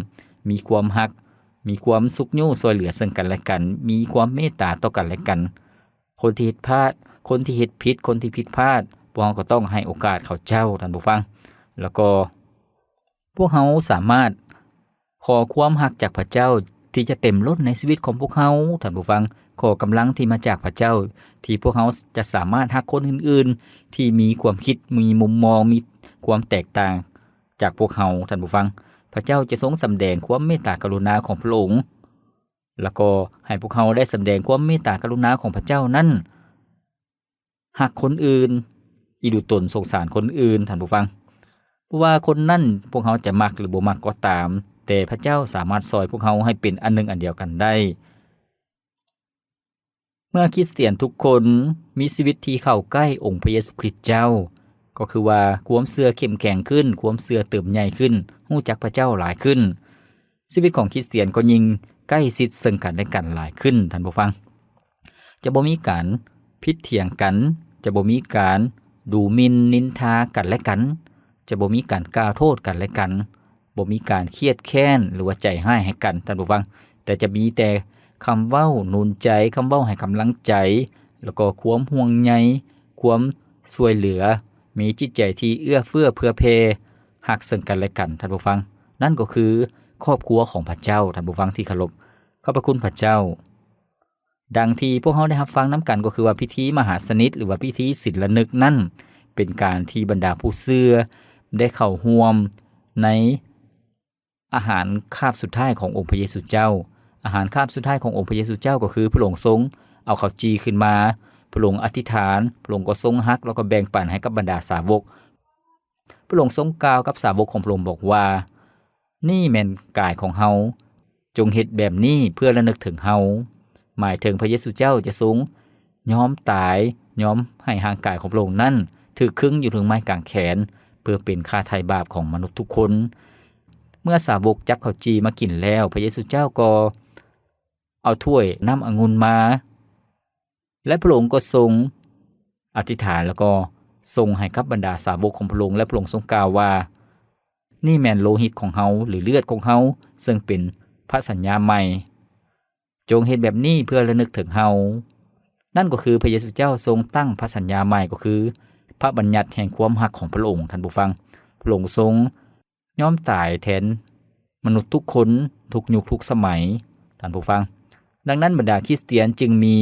ມີຄວາມຮັກ, ມີຄວາມຊຸກຍູ້ຊ່ວຍເຫຼືອເຊິ່ງກັນແລະກັນ, ມີຄວາມເມດຕາຕໍ່ກັນແລະກັນ. ຄົນທີ່ເຮັດພາດ, ຄົນທີ່ເຮັດຜິດ, ຄົນທີ່ຜິດພາດ, ພວກເຮົາກໍຕ້ອງໃຫ້ໂອກາດເຂົາເຈົ້າ, ທ່ານຜູ້ຟັງ. ແລ້ວກໍ ພວກເຮົາສາມາດຂໍຄວາມຮັກຈາກພະເຈົ້າທີ່ຈະເຕັມລົ້ນໃນຊີວິດຂອງພວກເຮົາ, ທ່ານຜູ້ຟັງ, ຂໍກຳລັງທີ່ມາຈາກພະເຈົ້າ ທີ່ພວກເຮົາຈະສາມາດຮັກຄົນອື່ນໆ ທີ່ມີຄວາມຄິດ, ມີມຸມມອງ, ມີຄວາມແຕກຕ່າງຈາກພວກເຮົາ, ທ່ານຜູ້ຟັງ. ພະເຈົ້າຈະຊົງສຳແດງຄວາມເມດຕາກະລຸນາຂອງພະອົງ, ແລ້ວກໍໃຫ້ພວກເຮົາໄດ້ສຳແດງຄວາມເມດຕາກະລຸນາຂອງພະເຈົ້ານັ້ນ ຮັກຄົນອື່ນ, ອີດູຕົນສົງສານຄົນອື່ນ, ທ່ານຜູ້ຟັງ. ບໍ່ວ່າຄົນນັ້ນພວກເຮົາຈະມັກ ຫຼື ບໍ່ມັກກໍຕາມ, ແຕ່ພະເຈົ້າສາມາດຊ່ອຍພວກເຮົາໃຫ້ເປັນອັນໜຶ່ງອັນດຽວກັນໄດ້. ເມື່ອຄຣິສຕຽນທຸກຄົນມີຊີວິດທີ່ເຂົ້າໃກ້ອົງພະເຢຊູຄຣິດເຈົ້າ, ກໍຄືວ່າຄວາມເຊື່ອເຂັ້ມແຂງຂຶ້ນ, ຄວາມເຊື່ອເຕີບໃຫຍ່ຂຶ້ນ, ຮູ້ຈັກພະເຈົ້າຫຼາຍຂຶ້ນ, ຊີວິດຂອງຄຣິສຕຽນກໍຍິ່ງໃກ້ຊິດເຊິ່ງກັນແລະກັນຫຼາຍຂຶ້ນ, ທ່ານຜູ້ຟັງ. ຈະບໍ່ມີການຜິດຖຽງກັນ, ຈະບໍ່ມີການດູໝິ່ນນິນທາກັນແລະກັນ, ຈະບໍ່ມີການກ່າວໂທດກັນແລະກັນ, ບໍ່ມີການຄຽດແຄ້ນ ຫຼືວ່າໃຈຮ້າຍໃຫ້ກັນ, ທ່ານຜູ້ຟັງ, ແຕ່ຈະມີແຕ່ຄຳເວົ້າໜູນໃຈ, ຄຳເວົ້າໃຫ້ກຳລັງໃຈ, ແລ້ວກໍຄວາມຫ່ວງໃຍ, ຄວາມຊ່ວຍເຫຼືອ, ມີຈິດໃຈທີ່ເອື້ອເຟື້ອເຜື່ອແຜ່, ຮັກເຊິ່ງກັນແລະກັນ, ທ່ານຜູ້ຟັງ. ນັ້ນກໍຄືຄອບຄົວຂອງພະເຈົ້າ, ທ່ານຜູ້ຟັງທີ່ເຄົາລົບ. ຂອບພະຄຸນພະເຈົ້າ. ດັ່ງທີ່ພວກເຮົາໄດ້ຮັບຟັງນຳກັນ ກໍຄືວ່າພິທີມະຫາສະນິດ ຫຼືວ່າພິທີສິນລະນຶກນັ້ນ ເປັນການທີ່ບັນດາຜູ້ເຊື່ອໄດ້ເຂົ້າຮ່ວມໃນອາຫານຄາບສຸດທ້າຍຂອງອົງພະເຢຊູເຈົ້າ. ອາຫານຄາບສຸດທ້າຍຂອງອົງພະເຢຊູເຈົ້າ ກໍຄືພະອົງຊົງເອົາເຂົ້າຈີ່ຂຶ້ນມາ, ພະອົງອະທິຖານ, ພະອົງກໍຊົງຮັກ ແລ້ວກໍແບ່ງປັນໃຫ້ກັບບັນດາສາວົກ. ພະອົງຊົງກ່າວກັບສາວົກຂອງພະອົງບອກວ່າ, ນີ້ແມ່ນກາຍຂອງເຮົາ, ຈົ່ງເຮັດແບບນີ້ເພື່ອລະນຶກເຖິງເຮົາ. ໝາຍເຖິງພະເຢຊູເຈົ້າຈະຊົງຍອມຕາຍ, ຍອມໃຫ້ຮ່າງກາຍຂອງພະອົງນັ້ນຖືກຄຶງຢູ່ເທິງໄມ້ກາງແຂນ ເພື່ອເປັນຄ່າໄຖ່ບາບຂອງມະນຸດທຸກຄົນ. ເມື່ອສາວົກຈັບເຂົ້າຈີ່ມາກິນແລ້ວ, ພະເຢຊູເຈົ້າກໍເອົາຖ້ວຍນ້ຳອະງຸ່ນມາ ແລະ ພະອົງກໍຊົງອະທິຖານ ແລ້ວກໍສົ່ງໃຫ້ກັບບັນດາສາວົກຂອງພະອົງ ແລະ ພະອົງຊົງກ່າວວ່າ, ນີ້ແມ່ນໂລຫິດຂອງເຮົາ ຫຼື ເລືອດຂອງເຮົາ ເຊິ່ງເປັນພະສັນຍາໃໝ່. ຈົ່ງເຮັດແບບນີ້ເພື່ອລະນຶກເຖິງເຮົາ. ນັ້ນກໍຄືພະເຢຊູເຈົ້າຊົງຕັ້ງພະສັນຍາໃໝ່, ກໍຄືພະບັນຍັດແຫ່ງຄວາມຮັກຂອງພະອົງ, ທ່ານຜູ້ຟັງ. ພະອົງຊົງ ຍອມຕາຍແທນມະນຸດທຸກຄົນ, ທຸກຍຸກ, ທຸກສະໄໝ, ທ່ານຜູ້ຟັງ. ດັ່ງນັ້ນ, ບັນດາຄຣິສຕຽນຈຶ່ງມີ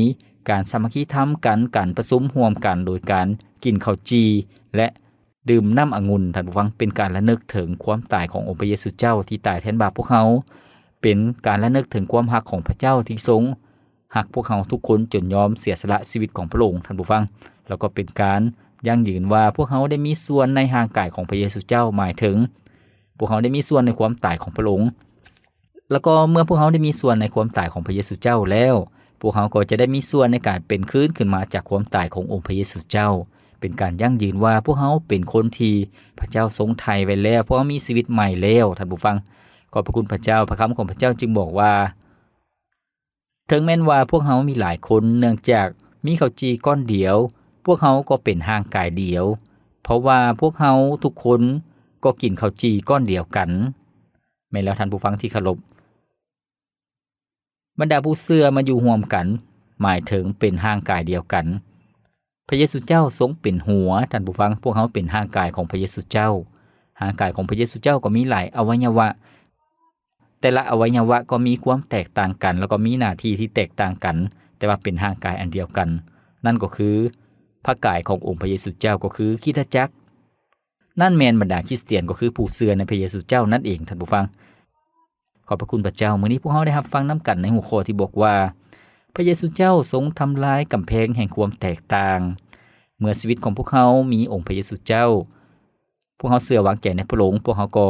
ການສາມັກຄີທຳກັນ, ການປະຊຸມຮ່ວມກັນໂດຍການກິນເຂົ້າຈີ່ ແລະ ດື່ມນ້ຳອະງຸ່ນ, ທ່ານຜູ້ຟັງ, ເປັນການລະນຶກເຖິງຄວາມຕາຍຂອງອົງພະເຢຊູເຈົ້າທີ່ຕາຍແທນບາບພວກເຮົາ, ເ ເປັນການລະນຶກເຖິງຄວາມຮັກຂອງພະເຈົ້າທີ່ຊົງຮັກພວກເຮົາທຸກຄົນຈົນຍອມເສຍສະຫຼະຊີວິດຂອງພະອົງ, ທ່ານຜູ້ຟັງ, ແລ້ວກໍເປັນການຢັ້ງຢືນວ່າພວກເຮົາໄດ້ມີສ່ວນໃນຮ່າງກາຍຂອງພະເຢຊູເຈົ້າ, ໝາຍເຖິງພວກເຮົາໄດ້ມີສ່ວນໃນຄວາມຕາຍຂອງພະອົງ. ແລ້ວກໍເມື່ອພວກເຮົາໄດ້ມີສ່ວນໃນຄວາມຕາຍຂອງພະເຢຊູເຈົ້າແລ້ວ, ພວກເຮົາກໍຈະໄດ້ມີສ່ວນໃນການເປັນຄືນຂຶ້ນມາຈາກຄວາມຕາຍຂອງອົງພະເຢຊູເຈົ້າ. ເປັນການຢັ້ງຢືນວ່າພວກເຮົາເປັນຄົນທີ່ພະເຈົ້າຊົງໄຖ່ໄວ້ແລ້ວ, ພວກເຮົາມີຊີວິດໃໝ່ແລ້ວ, ທ່ານຜູ້ຟັງ. ຂອບພະຄຸນພະເຈົ້າ, ພະຄຳຂອງພະເຈົ້າຈຶ່ງບອກວ່າ ເຖິງແມ່ນວ່າພວກເຮົາມີຫຼາຍຄົນ, ເນື່ອງຈາກມີເຂົ້າຈີ່ກ້ອນດຽວ, ພວກເຮົາກໍເປັນຮ່າງກາຍດຽວ, ເພາະວ່າພວກເຮົາທຸກຄົນກໍກິນເຂົ້າຈີ່ກ້ອນດຽວກັນ. ແມ່ນແລ້ວ, ທ່ານຜູ້ຟັງທີ່ເຄົາລົບ. ບັນດາຜູ້ເຊື່ອມາຢູ່ຮ່ວມກັນ ໝາຍເຖິງເປັນຮ່າງກາຍດຽວກັນ. ພະເຢຊູເຈົ້າຊົງເປັນຫົວ, ທ່ານຜູ້ຟັງ, ພວກເຮົາເປັນຮ່າງກາຍຂອງພະເຢຊູເຈົ້າ. ຮ່າງກາຍຂອງພະເຢຊູເຈົ້າກໍມີຫຼາຍອະໄວຍະວະ, ແຕ່ລະອະໄວຍະວະກໍມີຄວາມແຕກຕ່າງກັນ ແລ້ວກໍມີໜ້າທີ່ທີ່ແຕກຕ່າງກັນ, ແຕ່ວ່າເປັນຮ່າງກາຍອັນດຽວກັນ. ນັ້ນກໍຄືພະກາຍຂອງອົງພະເຢຊູເຈົ້າ, ກໍຄືຄຣິສຕະຈັກ. ນັ້ນແມ່ນບັນດາຄຣິສຕຽນ, ກໍຄືຜູ້ເຊື່ອໃນພະເຢຊູເຈົ້ານັ້ນເອງ, ທ່ານຜູ້ຟັງ. ຂອບພະຄຸນພະເຈົ້າ, ມື້ນີ້ພວກເຮົາໄດ້ຮັບຟັງນຳກັນໃນຫົວຂໍ້ທີ່ບອກວ່າ ພະເຢຊູເຈົ້າຊົງທຳລາຍກຳແພງແຫ່ງຄວາມແຕກຕ່າງ. ເມື່ອຊີວິດຂອງພວກເຮົາມີອົງພະເຢຊູເຈົ້າ, ພວກເຮົາເຊື່ອວາງໃຈໃນພະອົງ, ພວກເຮົາກໍ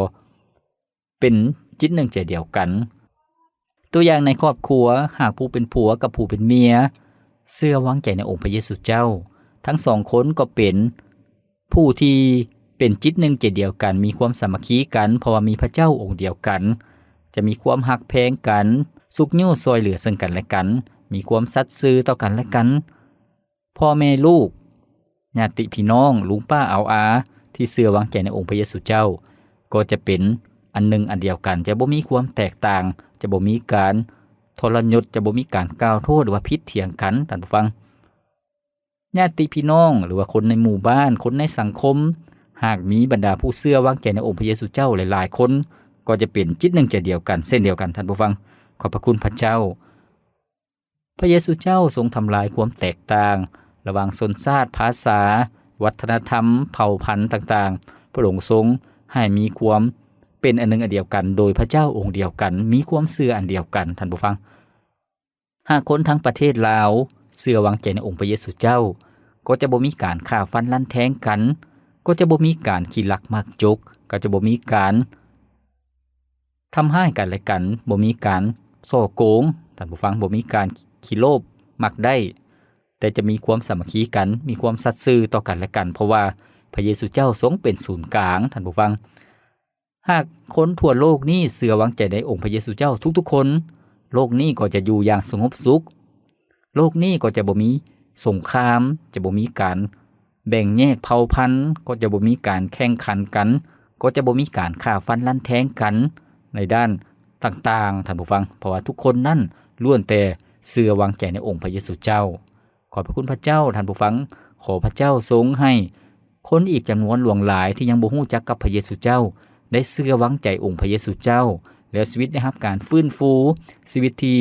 ເປັນຈິດໜຶ່ງໃຈດຽວກັນ. ຕົວຢ່າງໃນຄອບຄົວ, ຫາກຜູ້ເປັນຜົວກັບຜູ້ເປັນເມຍເຊື່ອວາງໃຈໃນອົງພະເຢຊູເຈົ້າ, ທັງສອງຄົນກໍເປັນຜູ້ທີ່ເປັນຈິດໜຶ່ງໃຈດຽວກັນ, ມີຄວາມສາມັກຄີກັນ, ເພາະວ່າມີພະເຈົ້າອົງດຽວກັນ, ຈະມີຄວາມຮັກແພງກັນ, ຊຸກຍູ້ຊ່ອຍເຫຼືອເຊິ່ງກັນແລະກັນ, ມີຄວາມສັດຊື່ຕໍ່ກັນແລະກັນ. ພໍ່ແມ່ລູກ, ຍາດຕິພີ່ນ້ອງ, ລຸງປ້າອາວອາ ທີ່ເຊື່ອວາງໃຈໃນອົງພະເຢຊູເຈົ້າ ກໍຈະເປັນອັນໜຶ່ງອັນດຽວກັນ, ຈະບໍ່ມີຄວາມແຕກຕ່າງ, ຈະບໍ່ມີການທໍລະຍົດ, ຈະບໍ່ມີການກ່າວໂທດ ຫຼືວ່າຜິດຖຽງກັນ, ທ່ານຜູ້ຟັງ. ຍາດຕິພີ່ນ້ອງ ຫຼືວ່າຄົນໃນໝູ່ບ້ານ, ຄົນໃນສັງຄົມ, ຫາກມີບັນດາຜູ້ເຊື່ອວາງໃຈໃນອົງພະເຢຊູເຈົ້າຫຼາຍໆຄົນ, ກໍຈະເປັນຈິດໜຶ່ງໃຈດຽວກັນເຊັ່ນດຽວກັນ, ທ່ານຜູ້ຟັງ. ຂອບພະຄຸນພະເຈົ້າ. ພະເຢຊູເຈົ້າຊົງທຳລາຍຄວາມແຕກຕ່າງລະຫວ່າງຊົນຊາດ, ພາສາ, ວັດທະນະທຳ, ເຜົ່າພັນຕ່າງໆ. ພະອົງຊົງໃຫ້ມີຄວາມເປັນອັນໜຶ່ງອັນດຽວກັນ ໂດຍພະເຈົ້າອົງດຽວກັນ, ມີຄວາມເຊື່ອອັນດຽວກັນ, ທ່ານຜູ້ຟັງ. ຫາກຄົນທັງປະເທດລາວເຊື່ອວາງໃຈໃນອົງພະເຢຊູເຈົ້າ, ກໍຈະບໍ່ມີການຂ້າຟັນລັນແທງກັນ, ກໍຈະບໍ່ມີການຂີ້ລັກມັກຈົກ, ກໍຈະບໍ່ມີການ ທຳຮ້າຍກັນແລະກັນ, ບໍ່ມີການສໍ້ໂກງ, ທ່ານຜູ້ຟັງ, ບໍ່ມີການຂີ້ໂລບມັກໄດ້, ແຕ່ຈະມີຄວາມສາມັກຄີກັນ, ມີຄວາມສັດຊື່ຕໍ່ກັນແລະກັນ, ເພາະວ່າພະເຢຊູເຈົ້າຊົງເປັນສູນກາງ, ທ່ານຜູ້ຟັງ. ຫາກຄົນທົ່ວໂລກນີ້ເຊື່ອວາງໃຈໃນອົງພະເຢຊູເຈົ້າທຸກໆຄົນ, ໂລກນີ້ກໍຈະຢູ່ຢ່າງສະຫງົບສຸກ. ໂລກນີ້ກໍຈະບໍ່ມີສົງຄາມ, ຈະບໍ່ມີການແບ່ງແຍກເຜົ່າພັນ, ກໍຈະບໍ່ມີການແຂ່ງຂັນກັນ, ກໍຈະບໍ່ມີການຂ້າຟັນລັນແທງກັນໃນດ້ານຕ່າງໆ, ທ່ານຜູ້ຟັງ, ເພາະວ່າທຸກຄົນນັ້ນລ້ວນແຕ່ເຊື່ອວາງໃຈໃນອົງພະເຢຊູເຈົ້າ. ຂອບພະຄຸນພະເຈົ້າ, ທ່ານຜູ້ຟັງ, ຂໍພະເຈົ້າຊົງໃຫ້ຄົນອີກຈຳນວນຫຼວງຫຼາຍທີ່ຍັງບໍ່ຮູ້ຈັກກັບພະເຢຊູເຈົ້າ ໄດ້ເຊື່ອວາງໃຈອົງພະເຢຊູເຈົ້າ, ແລ້ວຊີວິດໄດ້ຮັບການຟື້ນຟູ, ຊີວິດທີ່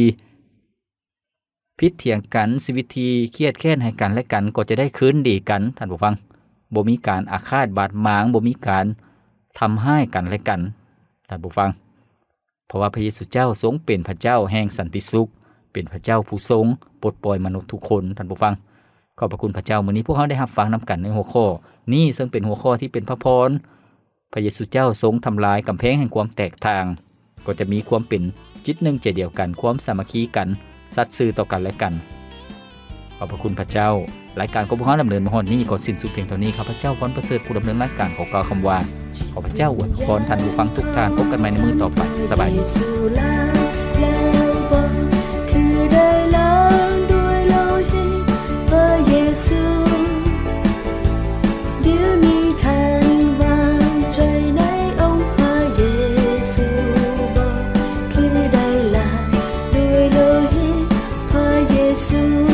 ຜິດຖຽງກັນ, ຊີວິດທີ່ຄຽດແຄ້ນໃຫ້ກັນແລະກັນກໍຈະໄດ້ຄືນດີກັນ, ທ່ານຜູ້ຟັງ. ບໍ່ມີການອາຄາດບາດໝາງ, ບໍ່ມີການທຳຮ້າຍກັນແລະກັນ, ທ່ານຜູ້ຟັງ. ເພາະວ່າພະເຢຊູເຈົ້າຊົງເປັນພະເຈົ້າແຫ່ງສັນຕິສຸກ, ເປັນພະເຈົ້າຜູ້ຊົງປົດປ່ອຍມະນຸດທຸກຄົນ, ທ່ານຜູ້ຟັງ. ຂອບພະຄຸນພະເຈົ້າ, ມື້ນີ້ພວກເຮົາໄດ້ຮັບຟັງນຳກັນໃນຫົວຂໍ້ນີ້, ເຊິ່ງເປັນຫົວຂໍ້ທີ່ເປັນພະພອນ. ພະເຢຊູເຈົ້າຊົງທຳລາຍກຳແພງແຫ່ງຄວາມແຕກຕ່າງ, ກໍຈະມີຄວາມເປັນຈິດໜຶ່ງໃຈດຽວກັນ, ຄວາມສາມັກຄີກັນ, ສັດຊື່ຕໍ່ກັນແລະກັນ. ຂອບພະຄຸນພະເຈົ້າ. ລາຍການຂອງພວກເຮົາດຳເນີນມາຮອດນີ້ກໍສິ້ນສຸດພຽງເທົ່ານີ້. ຂ້າພະເຈົ້າ ພອນປະເສີດ ຜູ້ດຳເນີນລາຍການ ຂໍກ່າວຄຳວ່າ ຂໍພະເຈົ້າອວຍພອນທ່ານຜູ້ຟັງທຸກທ່ານ. ພົບກັນໃໝ່ໃນມື້ຕໍ່ໄປ. ສະບາຍດີ. ດຽວນີ້ທ່ານວາງໃຈໃນອົງພະເຢຊູບໍ່? ຄືໄດ້ລ້າງດ້ວຍໂລຫິດພະເຢຊູ